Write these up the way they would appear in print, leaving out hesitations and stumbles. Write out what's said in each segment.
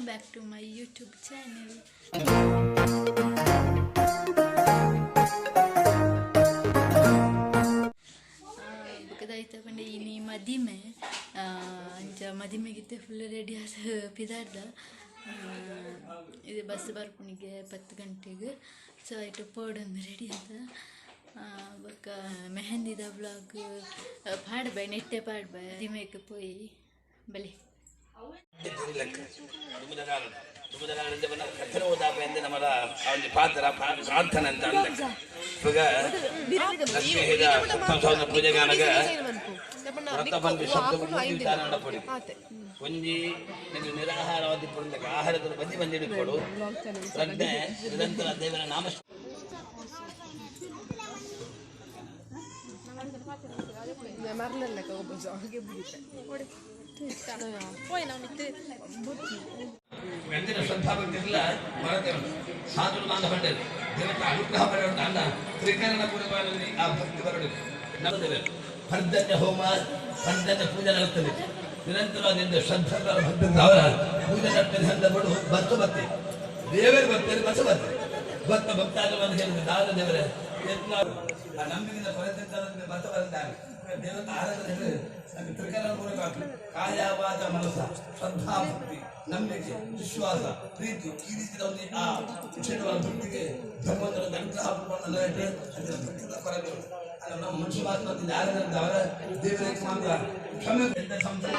Welcome back to my YouTube channel. ಬೊಕದಾಯ್ತ ಪಂಡ ಇನಿ ಮದಿಮೆ ಅಂಚ ಮದಿಮೆಗಿತ್ತೆ ಫುಲ್ ರೆಡಿ ಆದ್ ಪಿದಾಡ್ದ. ಇದು ಬಸ್ ಬರ್ಪುನಿಗೆ 10 ಗಂಟೆಗೆ. ಸೊ ಐಟ್ ಪೋಡೊಂದು ರೆಡಿ ಆದ. ಬೊಕ್ಕ ಮೆಹಂದಿದ ವ್ಲಾಗ್ ಪಾಡ್ಬೆ, ನೆಟ್ಟೆ ಪಾಡ್ಬೆ. ಮದಿಮೆಗ್ ಪೋಯಿ ಬಲೆ. ಪಾತ್ರ ಪ್ರಾರ್ಥನೆ ಅಂತ ಅಂದ ಲಕ್ಷ್ಮೀ ಪೂಜೆಗಾನಗ ವ್ರತ ಬಂದು ಶಬ್ದ ವಿಚಾರ ನಡಪಡಿ. ಒಂಜಿ ನಿನ್ನ ನಿರಾಹಾರವಾದಿ ಪುರಂದಕ ಆಹಾರದ ಬದಿ ಬಂದಿಡುಕೊಡು ಪ್ರಜ್ಞೆ ನಿರಂತರ ದೇವರ ನಾಮ. ಎಂದಿನ ಶ್ರದ್ಧಾ ಭಕ್ತಿ ಇಲ್ಲ ಮರತೆ ಸಾಧು ಮಾಂದ ಪಂಡೇರು ದೇವತ ಅನುಗ್ರಹ ಪಡೆಯುವಂತ ಅನ್ನ ತ್ರಿಕರಣ ಪೂರ್ವದಲ್ಲಿ ಆ ಭಕ್ತಿ ಬರಡು. ನಮ್ಮ ದೇವರು ಪರ್ಜನ್ಯ ಹೋಮ ಪರ್ಜನ್ಯ ಪೂಜೆ ನಡೆಸ್ತದೆ ನಿರಂತರವಾದ ಶ್ರದ್ಧಾ ಭಕ್ತಿ ಅವರ ಪೂಜೆ ನಡ್ತದೆ ಅಂದಬಿಡು ಬತ್ತು ಬತ್ತಿ ದೇವರು ಬರ್ತಾರೆ ಬಸ್ಸು ಬರ್ತಾರೆ ಭಕ್ತ ಭಕ್ತಾದ ಬಂದು ಹೇಳಿದ್ರೆ ದಾದ ದೇವರೇ ಆ ನಂಬಿಕೆಯಿಂದ ಕೊರತೆ ಭಕ್ತ ಬಂದಾನೆ ದೇವತ ಆರಾಧನೆ ಹೇಳಿದ್ರೆ ನಮಗೆ ತ್ರಿಕರಣ ಪೂರ್ವಕ ಕಾಯವಾದ ಮನಸ್ಸ ಶ್ರದ್ಧಾ ಭಕ್ತಿ ನಂಬಿಕೆ ವಿಶ್ವಾಸ ಪ್ರೀತಿ ಈ ರೀತಿಯ ಒಂದು ಆ ವಿಷಯಗಳ ಭಕ್ತಿಗೆ ಭಗವಂತನ ಅನುಗ್ರಹ ಅದರ ಭಕ್ತಿಯ ಕೊರತೆ ಉಂಟು. ಅಲ್ಲ ನಮ್ಮ ಮನುಷ್ಯ ಮಾತ್ರ ಯಾರಂತ ಅವರ ದೇವರಿಗೆ ಮಾತ್ರ ಕ್ಷಮೆ ಎಂತ ಸಂಸಾರ.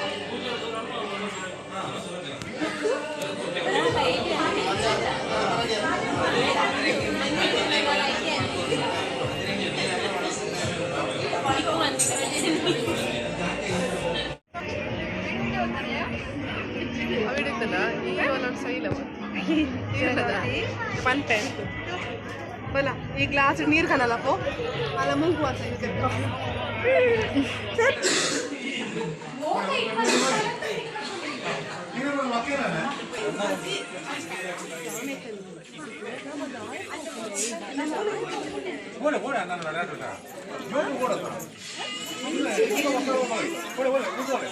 ಪನ್ಪೆ ಬಲ ಈ ಗ್ಲಾಸ್ ನೀರು ಕಾಣಲ್ಲಪ್ಪ ಅಲ್ಲ ಮುಂಗು ಅಂತ. போட போட அண்ணா விளையாட்டுட்டா ஜோக்கு போட போட போட போட.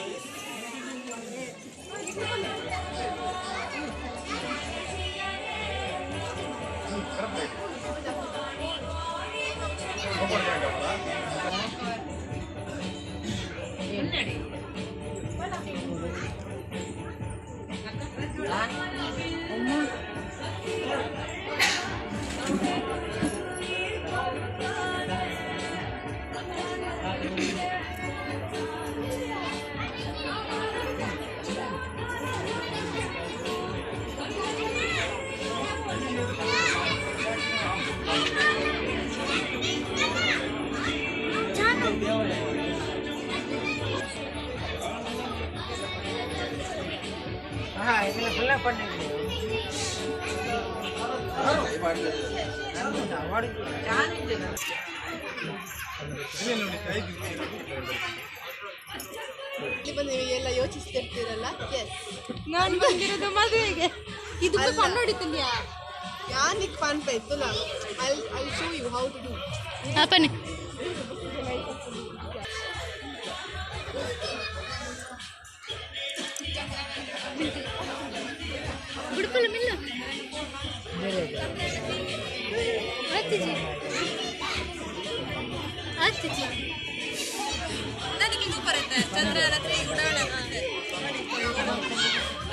ಇಲ್ಲಿ ಬಂದು ನೀವು ಎಲ್ಲ ಯೋಚಿಸ್ತಿರ್ತೀರಲ್ಲ. ಎಸ್, ನಾನು ಬಂದಿರೋದು ಮದುವೆಗೆ. ಇದು ಫನ್ ಹೊಡಿತೀನಿ. ಯಾನಿಕ್ ಪನ್ಪೆ ಇತ್ತು ನಾನು I I show you how to do. ಅಪ್ಪನೆ ಬಿಡ್ಪಲ್ಲ ಮಿಲ್ಲ ಆತಿಜಿ ಆತಿಜಿ. ನನಗೆ ಸೂಪರ್ ಆಯ್ತಾ ಚಂದ್ರಯಾನ 3 ಉಡಾವಣೆ ಆಗ್ತದೆ.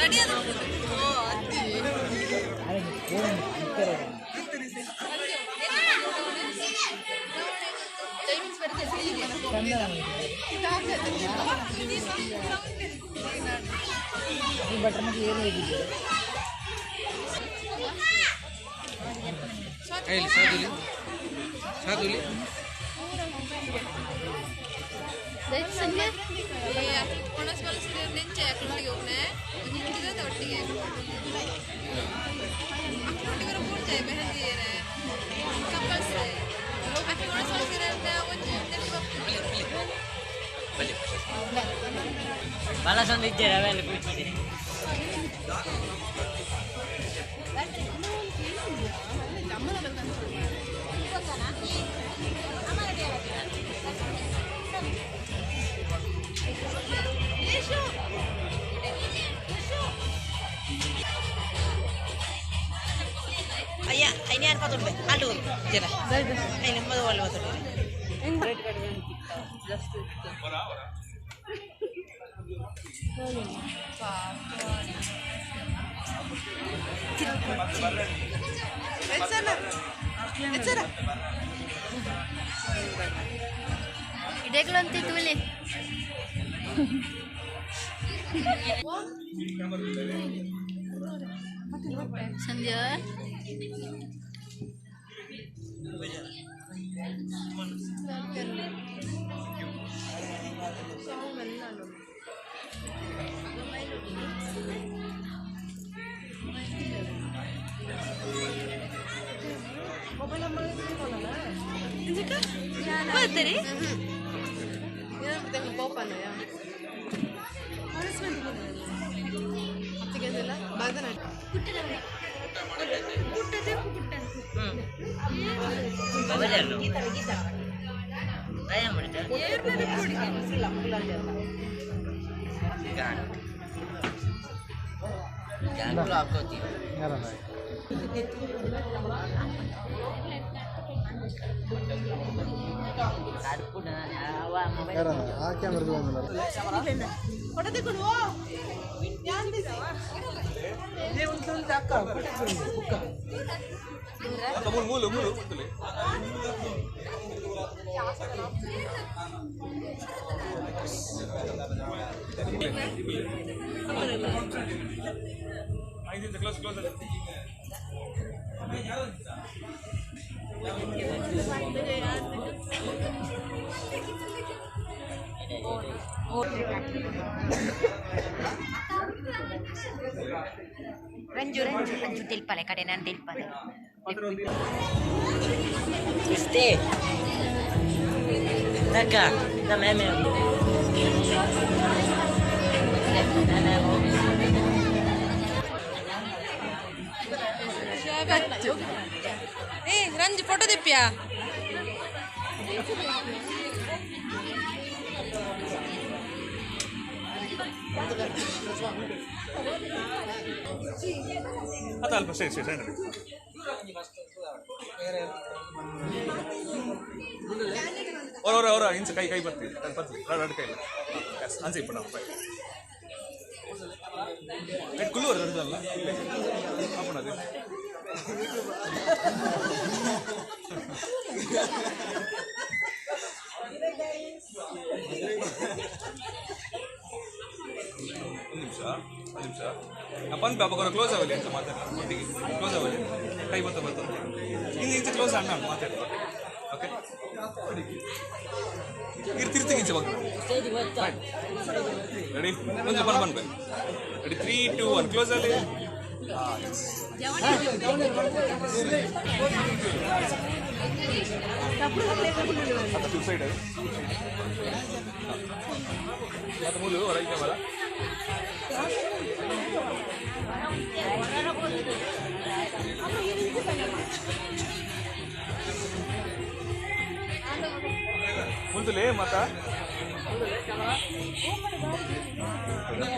ರೆಡಿ ಅದು. ಒಟ್ಟಿಗೆ ಕಪಲ್ಸ್ ಬಲಸೊಂದು ಇದ್ದೀರ ಅವೆಲ್ಲ ಕುಳಿತಿದೆ. ಇಡೇಗ್ಲಂತಿ ತೂಲಿ ಸಂಧ್ಯಾ ಬರ್ತೀರಿ ರಂಜು ರಂಜು ರಂಜು ತೆಲ್ಪಾಲೆ ಕಡೆ ನಾನು ತೆಲ್ಪಾಲೆ ಇಷ್ಟೇ ನಮ್ಮ ಏ ರಂಜು ಫೋಟೋ ತಿಪ್ಪಿಯಾ ಅಲ್ಪ ಸರಿ ಸರಿ ಸರಿ ಅವರ ಅವರ ಇಂಚ ಕೈ ಕೈ ಬರ್ತೀವಿ ಬರ್ತೀವಿ ಎರಡು ಕೈ ಅಂಚೆ ಇಪ್ಪ ನಾವು ಕುಲ್ಲು ಅಲ್ಲ ಅಪ್ಪಣದು ಒಂದು ನಿಮಿಷ ಒಂದು ನಿಮಿಷ ಪನ್ ಪಾಪ ಕ್ಲೋಸ್ ಆಗಲಿ ಅಂತ ಮಾತಾಡ ಒಟ್ಟಿಗೆ ಕ್ಲೋಸ್ ಆಗಲಿ ಕೈ ಬರ್ತಾ ಬರ್ತಾ ಇನ್ನು ಇಂಚೆ ಕ್ಲೋಸ್ ಅಣ್ಣ ಮಾತಾಡ ಓಕೆ ಇರ್ತಿರ್ತೀವಿ ಇಂಚೆ ಬಗ್ಗೆ ರೆಡಿ ಒಂದು ಬನ್ ಬನ್ ಬನ್ನಿ ರೆಡಿ 3 2 1 ಕ್ಲೋಸ್ ಆಗಲಿ. ಸೈಡ್ ಅದು ಮೂಲು ಹೊರಗೆ ಬರ ಮುಂದಲೇ ಮಾತಾ ನೋಡಿ.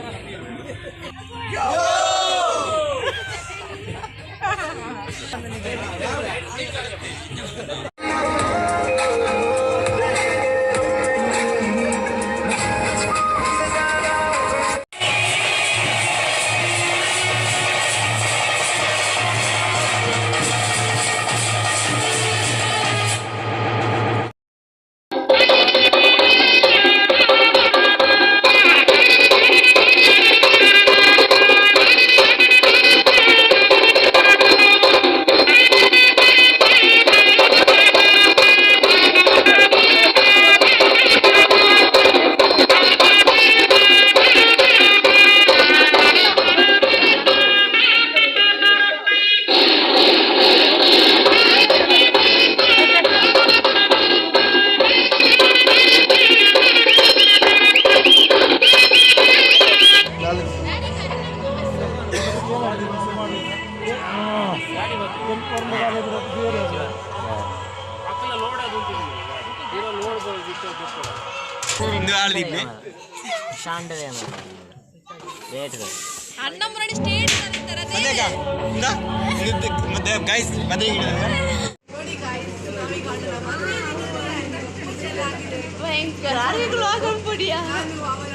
ಭಯಂಕರ ಪುಡಿಯಾ. ನಾನು ಅವರ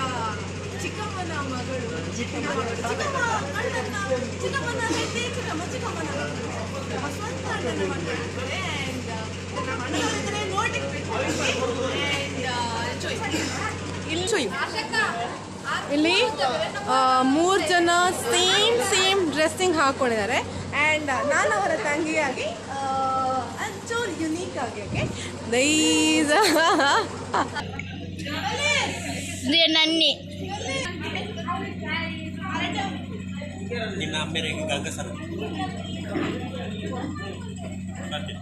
ಚಿಕ್ಕಮ್ಮನ ಮಗಳು. ಚಿಕ್ಕಮ್ಮ ಅಣ್ಣನ, ಚಿಕ್ಕಮ್ಮನ ಹೆಂಡತಿ, ಚಿಕ್ಕಮ್ಮ ಚಿಕ್ಕಮ್ಮನ ಮಗಳು, ನಮ್ಮ ಸ್ವಂತ ಅಣ್ಣನ ಮಕ್ಕಳಿದ್ದಾರೆ. ಆ್ಯಂಡ್ ನಮ್ಮ ಅಣ್ಣನವರಿದ್ದಾರೆ ನೋಡ್ಲಿಕ್ಕೆ. ಆ್ಯಂಡ್ ಇಲ್ಲಿ ಮೂರು ಜನ ಸೇಮ್ ಸೇಮ್ ಡ್ರೆಸ್ಸಿಂಗ್ ಹಾಕೊಂಡಿದ್ದಾರೆ. ಆ್ಯಂಡ್ ನಾನು ಅವರ ತಂಗಿಯಾಗಿ ಒಂಚೂರು ಯುನೀಕ್ ಆಗಿ. ಓಕೆ, ದೈಸ್ ನನ್ನಿ ನಿನ್ನ ಅಮ್ಮೆರೆಗೆ ಗಂಗಸರ. ಬನ್ನಿ.